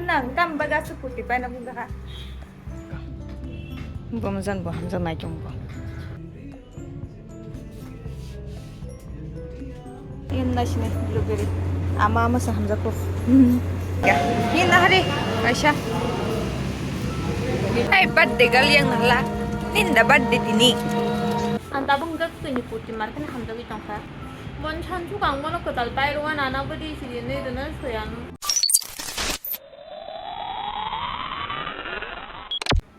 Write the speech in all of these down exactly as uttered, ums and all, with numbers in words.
Nang tam baga su puti pai na bung kha. Bo mojan bo hamjak nai chong bo. Yan na sini blueberry. Ama ama sa hamjak ko. Ya. Ni na hari. Aisha. Hai birthday gal yang nala. Ninda birthday tini. Ang tabung jak tu ni puti mar kan hamjak i tong kha. Mon chan chu kang mono kwtal pai ruwa nana bwdi sidi nwi rwna soyang.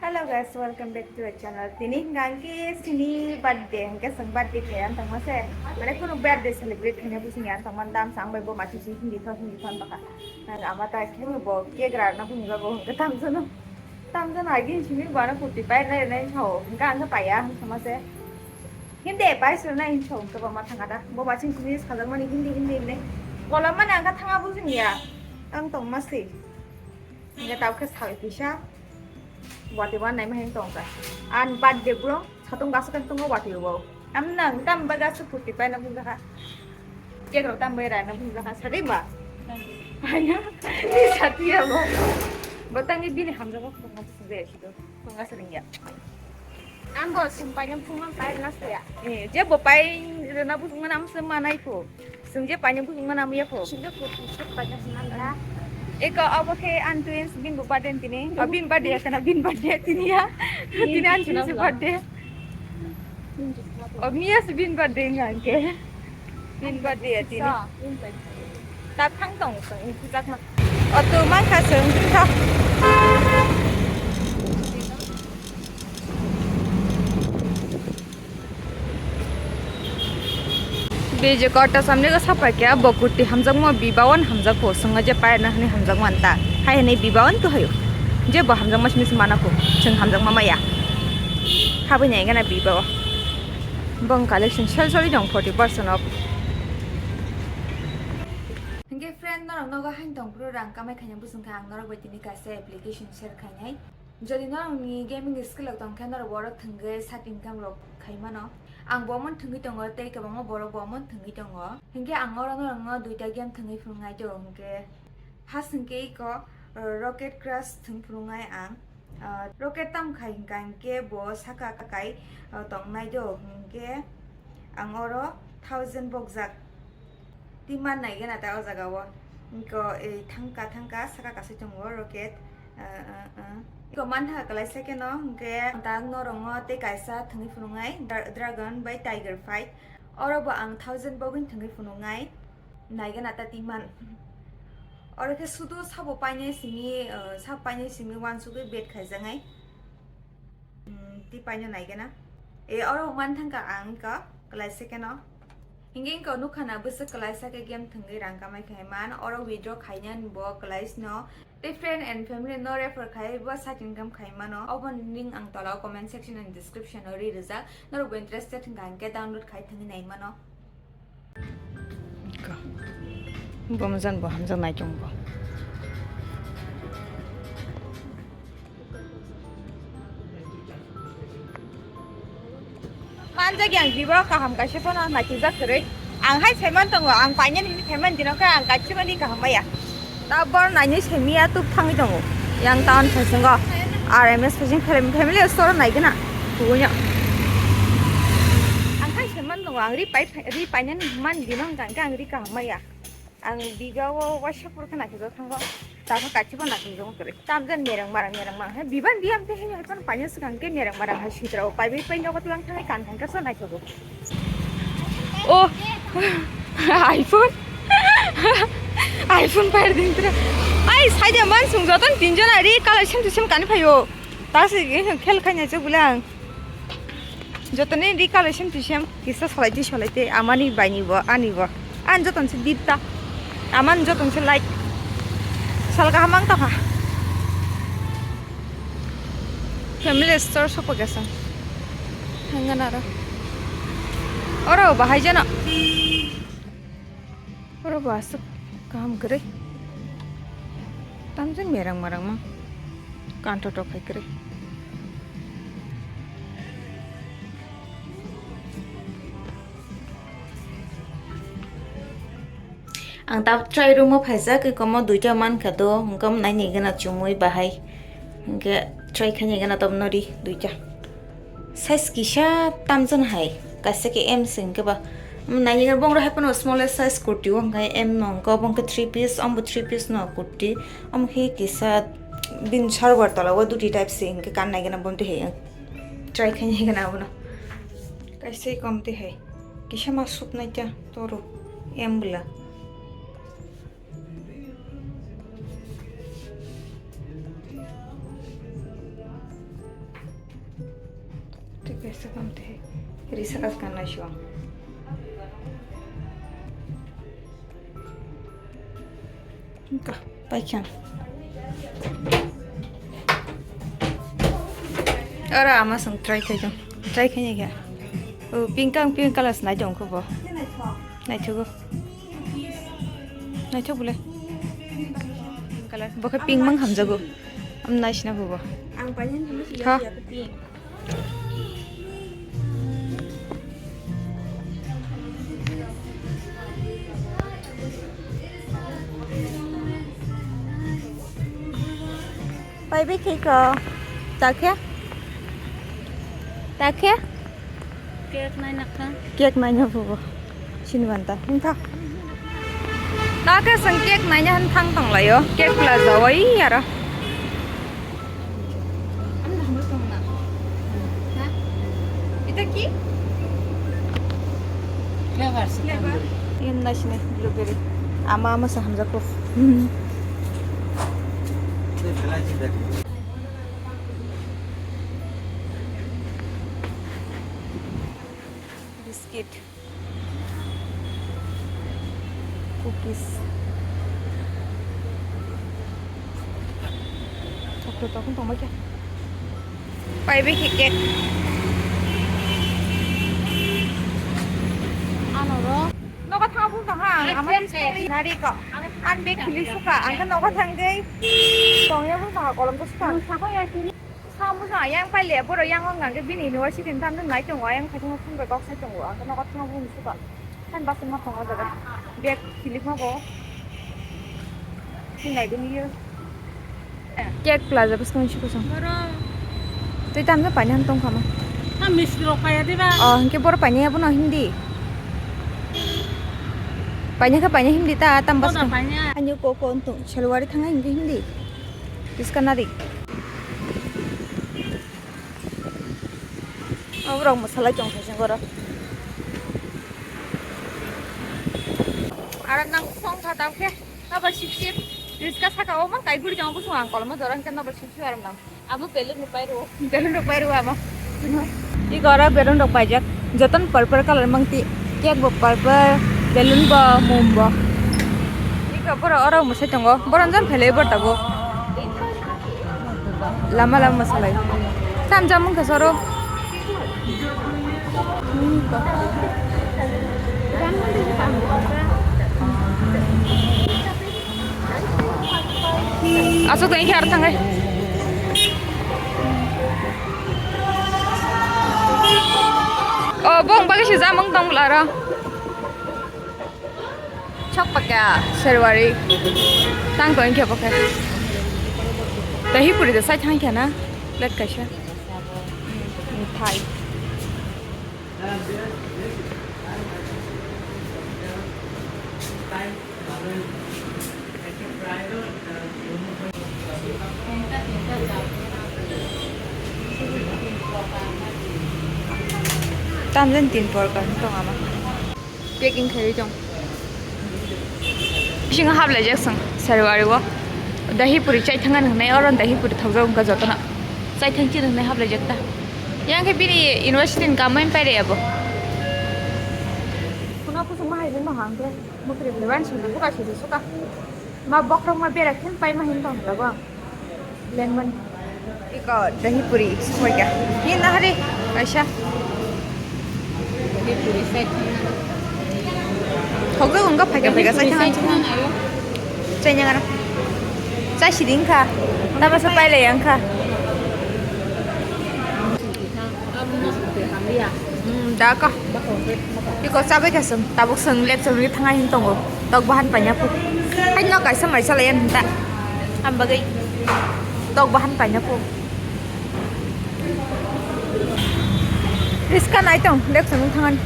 Hello guys, welcome back to our channel. Tini hingke sini birthday, hingke sing birthday kaya tongma se. Mane kuno birthday celebrate kaya busi ya tongma dam sang bai bo mati si hindi thon hindi thon baka. Nang ama ta khe bo cake ra na huni ba bo hingke tam jono. Tam jono agi sini bana puti pai na na sao. Hingke ang paya tongma se. Hindi pai sir na inso hingke bo ma thanga da. Bo mati sini sajak mani hindi hindi ne. Kolam mani ang thanga busi ya. Ang tongma se. Hingke tau khe sawi kisa. Wati wan nai maheng tong ka. An birthday bro, satung gasu kan tungo wati bo. Am nang tam ba gasu puti pai na bung kha. Cake rok tam bai ra na bung kha. Sadi ba? Hanya. Ni sati ya bo. Bo tangi bini hamjak ko tungo se sido. Tunga se ringya. Ang bo sung pai na phung ang pai na suya. Eh, je bo pai rena bung na am se manai ko. Sung je paina bujung mana muya pho. Sung je pho, sung je paina bujung mana. Eko abo khe an twins bin bo birthday tini. Oh, bin birthday kana bin birthday tini ya. Tini an twins birthday. Oh, miya se bin birthday nga ke. Bin birthday ya tini. Sa, bin birthday. Ta thang tong sung in pujak ma. Oh, tu mang kha sung tha. Biji kota samni go sapai khe bo kurti hamjakma bibawan hamjakpho, swngo je pairwna hwnwi hamjakma ta, hai hwnwi bibawan to hayo, je bo hamjakma simi se manakho, chwng hamjakma maya, habwi nai gana bibao, bong collection sel soli dong forty percent off. Hingke friend norok nogo hain tongphuru rang kamai khaina bwswng khe ang norok bai tini kaisa application share khainai. Jodi norokni gaming skill rok tongkhe norok borok thwngwi side income rok khaimano. Ang bo omo thwngwi tongo tei kwbangma borok bo omo thwngwi tongo. Hinkhe ang oro norokno duita game thwngwi phunuknai tongo hinkhe first hinkhe iko, uh, Rocket Crash thwng phunuknai ang. Uh, Rocket tam khai hinkha hinkhe bo saka kai, uh, tongnai do hinkhe ang oro thousand bokjak. Timan nai gana ta o jaga o. Ko, eh, thangka, thangka, saka kasui tongo rocket. Ah, ah, ah. Ko mantha kalai second o, hingke ta norongo tei kaisa thwngwi phunuknai, dra-, dragon bai tiger fight. Oro bo ang thousand bogwin thwngwi phunuknai. Nai gana ta timan. Oro khe sudu sabo painai simi, eh, sabo painai simi wansugwi bet khaijaknai. Hmm, ti paino nai gana. E, oro man thangka ang ka, kalai second o. Hingke ko nukha na bwswk kalai sa khe game thwngwi rang kamai khai man. Oro withdraw khaina bo kalai sino. Tei friend and family no refer khai bo side income khai mano. Obo link ang tola o comment section and description o ri rijak. Norok bo interested hingka hingke download khai thwngwi nai mano. Ka. Bo mojan bo hamjak nai chong bo. Manjak yang bibo kaham kaisa phano naisijak kwrwi. Ang hai saiman tongo, ang painani hinwi saiman dino khe ang kaisa mani kaham maya. Tabor nainwi simi ya tuk thangwi tongo. Yang town phaising go. R M S phaising family, family store nai gana. Kubunya. Ang hai saiman tongo, ang ri pai, ri painani man dino hwnkha hwnkhe ang ri kaham maya. Ang biga o waisa pur khana khe thango. Tabuk kachi bo naising tongo kwrwi. Tamjan mereng marang, mereng marang. He biban biyam te he hai pan painani swkang khe mereng marang hai sitra o. Pai bai pai nogo tlang thangwi kan thangkhe so naithogo. Oh, iPhone. iPhone pair din tra. Ai, saida man sung joton tinjon ari color same to same kani phaio. Ta se khel khaina je bulang. Jotoni ri color same to same. Kisa solai di solai te. Amani baini bo, ani bo. An joton se dipta. Aman joton se like. Sal kaham ang tokha. Family store sopo gesang. Hangan aro. Oro bahai jana. Oro bo aswk kaham kwrwi. Tamjani merang marang mang. Kanthotok hai kwrwi. Ang tab try room o phaijak, ikomo duita mankha do, hwnkhe omo naini gana chumui bahai. Hwnkhe try khaini gana tab nori duita. Size kisa tamjani hai, kaisa khe M se hwnkhe ba. Omo naini gana bongrok hai phano smallest size kurti o hwnkhe M no hwnkhe, obo hwnkhe three piece, omo bo three piece no kurti. Omo khe kisa bini salwar tola o duti type se hwnkhe kan nai gana bomti hai. Try khaini gana abono. Kaisa kom ti hai. Kisa ma sup nai ta toro M bwla. Tei kaisa kam tei risa kas kan naisio. Ka paikha. Ora ama song try khai jong. Try khai ya. O pink ang pink colors nai jong ko bo. Naithogo. Naithok bole. Color. Bo khe pink mang hamjago. Am naisina bo bo. Ang paling dulu sih Ha? ya pink. Pai bai khe ko. Ta khe? Ta khe? Cake nai nakha. Cake nai na phubo. Sini manta. Hintha. Ta khe sang cake nai na han thang tong layo. Cake plaza wai yara. Ita ki? Flavor sih. Flavor. Ini nasi nih blueberry. Ama ama saham jako. Biscuit. Cookies. Chocolate tokon tongma khe. Pai bai khe cake. Ano ro. Nogo thang bung tong ha, ang ama nari ko. Ang bag khili suka, ang khe nogo thang dei. Tongya bung tong ha, kolom ko suka. Sa bung tong ha, yang pai le, boro yang ong ang khe bini university ni tang nai tongo, yang khatung phung bai kok sai tongo, ang khe nogo thang bung suka. Kan bus ma tongo jaga. Bag khili ma bo. Sinai bini yo. Cake plaza bwskang si kusung. Twi tamjak paina han tong khama. Ha misti rok paya diba? Oh, hwnkhe boro paina abono hindi. Paina khe paina hindi ta tam bwskang. Paina. Ani ko ko untung salwari thangnai hwnkhe hindi. Biska nari. Oborok mwsalai tong sasing oro. Aro nang song kha tao khe. Nobar sip sip. Riska saka o ma kai guri jang busung ang kolma dorang khe nobar sip sip aram nang. Abo belun rok pai rw. Belun rok pai rw amo. Iko oro belun rok paijak. Joton purple color mangti. Cake bo purple, belun bo, mum bo. Iko boro oro mwsai tongo. Boro jon phelai bor tabuk. Lama lama mwsalai. Tam jam wngkha soro. Aswk tong khe aro thangai. O bong bagwi se jamung tong bwla aro. Chok pakya serwari. Tang tong khe bokhe. Dahi puri da sai thang khe na. Plate kaisa. Mithai. Tamjani tin porkar wngkha ama. Packing khlaiwi tong. Bisingo haplaijak chwng serwari o. Dahi puri chai thangani hwnwi oro dahi puri thokjak wngkha jotono. Chai thang chini hwnwi haplaijak ta. Yang khe bini university ni kamai pai rw abo. Khuna kusuk ma hai ma hang khe mukri bwlai wan sini buka sini suka. Ma bokrok ma bera khe pai ma hin tong tabok. Lemon. Iko dahi puri, sumoi ka. Ni nahari, kaisa. Dahi puri, sai thangna. Hokdok wngkha, phaikha, phaikha, sai thangna. Sai nyangara. Sai siding kha. Tama sa pai lai yang kha. Hmm, da ka. Iko sabai ka sung. Tabuk sung lecture ni thangai hin tongo. Tok bahan paina phu. Hai no kaisa maisa lai ang ta. Am bagwi tok bahan paina phu. Riska nai tong, dek samung thangan.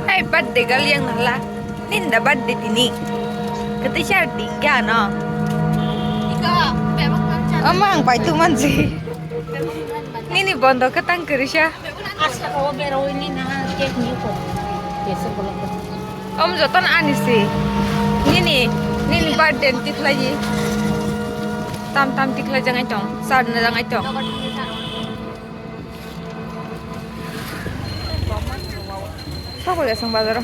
Hai birthday gal yang nala. Ninda birthday tini. Kete share dingga no. Ika, bebak bang chan. Ama ang pai tu manji. Nini bondo ketang kerisa. Asa ko bero ini na cake ni ko. Kese bolong ko. Om joton ani si. Nini, nini birthday tikhlaji. Tam tam tikhlai jangai tong, sar na jangai tong. Sabo ya sang bazar.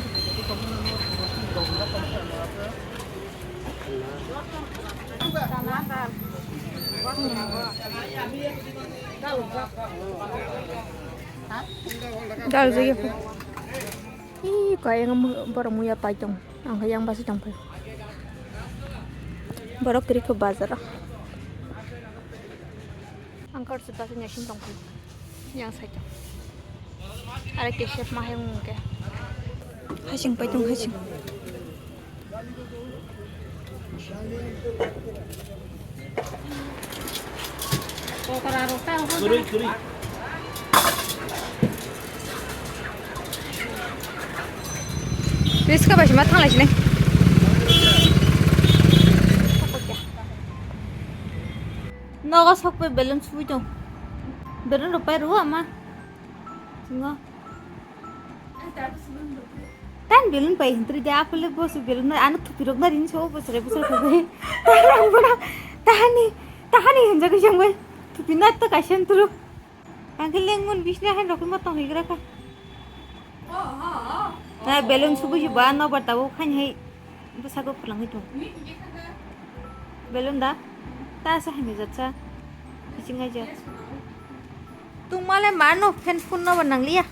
Dal jagi. Ih, kaya ngam borok muya pai tong. Ang kaya yang basi tong pai. Borok kiri ko bazar. Ang kar se basi nyasing tong pai. Yang sai tong. Are ke chef ma hai mung ke. Hasing pai tong hasing. Riska bai sima thanglai sinai. Nogo sok pai balloon sui tong. Balloon rok pai rw ama. Singo. Tan balloon pai hintri de apole bosu balloon na anu thupi rok na rin so bosu re bosu re bai. Tan ang bona tahani tahani hinja ko jang bai. Thupi na to kaisa turu. Ang ke lengmon bisna hai rok ma tong higra ka. Na balloon subu hi ba no ba tawo khan hai bwsako phalangwi tong. Balloon da ta sa hinwi jatsa. Kiching aja. Tungmale mano fan phone no ba nangliya.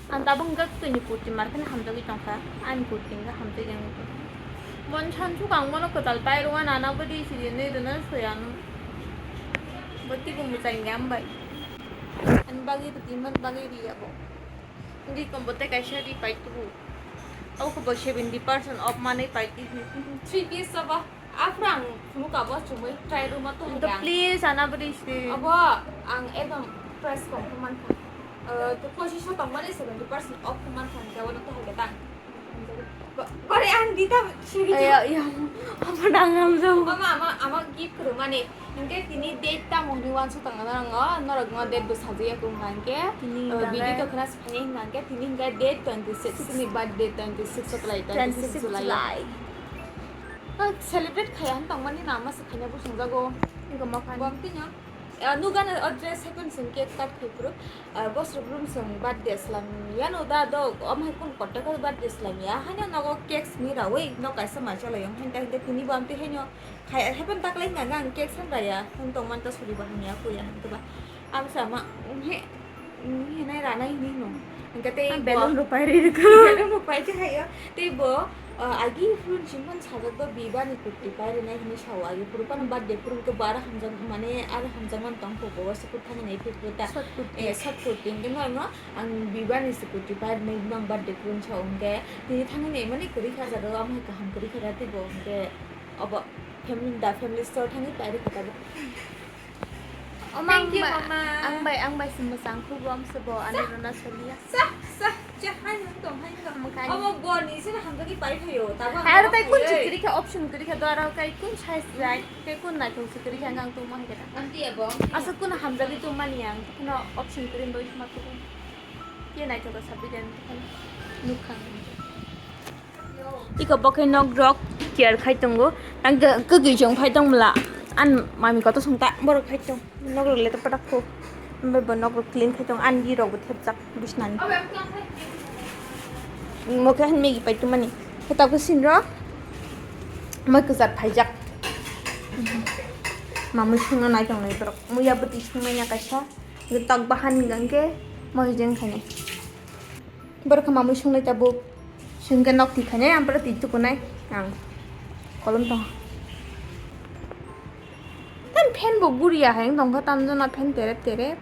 Ang tabuk hwnkha twini kurti mar phano hamjagwi tongkha, ani kurti hwnkha hamjakya wngwi tongkha. Bon sansuk ang bono kwtal pairwkha, nana bwdwi sidi nwi rwna soi ano. Bo teibo mwchai hwnkhe hambai. Ani bagwi rwdi, mani bagwi rwya bo. Hindi kombo tei kaisa ri pai tubu. Abo khe bo seventy percent off manwi pai twi. Three piece sabo. Aphuru ang phunuk abo chumui try rwma tong. To please, ana bwdwi se. Abo ang ekdom price kom khe mankha. Eh, to pochisho tongmani seventy percent off khe mankha, hwnkhe abono to hai khe ta. Bo-, bore ang dita siri. Ayo, yo. Abo nang hamjao. Mama, ama, ama gift rwmani. Hwnkhe tini date tamo hwnwi uansuk tongna nango, norok no date bo sajagya kung hwnkhe. Tini eh, video to khna se phani hwnkhe tini hwnkhe date twenty six ni birthday, twenty six July, twenty six July. Celebrate khaya hwn tongmani nama se khaina bo songjago. Wngkha ma khaini. Bom tino. Ah, nugano o dress hai kun song cake cut khai phuru. Ah, bosrok rum song birthday slam yano da do. Om hai kun kotta ka birthday slam ya. Haino nogo cake simi rawi no kaisa ma chalai yong. Hain ta hinde tini bom te haino khai hai ban taklai na ang cake san raya. Hwn tongman ta suri ba hamya kuya hwn ba. Am sama um he. Hinai ranai hinwi no. Hingke tei Ah, bo balloon rok pai ri rwkha. Balloon rok pai khe haio. Tei bo, ah, agi phuru ni simi phano sajak bo bibani kurti pai rwnai hinwi sao agi phuru phano birthday phuru hingke bo aro hamjak mane aro hamjakmani tongkho bo se kurthani nai phuru ta. Short kurti. Eh, short kurti hingke no no ang bibani se kurti pai rwnai bibang birthday phuru sao hingke tini thangwi nai mani kwrwi kha jaga o amhai kaham kwrwi kha tei bo hingke obo family da family store thangwi pai rwkha tabuk. Oma, Thank you, ang bai, Mama. Ang bai, ang bai se mwchang khubo, amse bo ani Sa- rwna soliya. Sa, sa, cha, hai nung tong, hai nung tong. Mwkhani. Omo bo ni sini hamjagwi pai phaio, tabo Hai, aro hamjagwi tai kun pai. Chukri kha, option kwrwi kha, do aro kai kun size jai, kai kun naithok se kwrwi kha, ang tongma hai khe ta. Anti abo. Asa kun hamjagwi tongmani ang, kuno option kwrwi bai ma kubo. Ye naithok kha sabi den, nukha. Iko bo khe nok rok care khai tongo. Ang khe kwgwi chwng phai tong mla. An mami koto song ta borok phai tong. Nok rok le ta patak kho. Ambai bo nok rok clean khai tong. An di rok bo thepjak bisnani. Mo khe han Maggie pai tong mani. Khe ta khe sin rok. Mai kwchar phaijak. Mamui songna nai tong nai borok. Muya bwtwi songnai ya kaisa. Tok bahan hingkha khe mo jeng khainai. Borok khe mamui songnai tabuk. Songkhe nok twi khainai, ang pore twi tukunai. Ang kolom tong. Tam fan bo buriya hai wng tongkha, tam jona fan terep terep.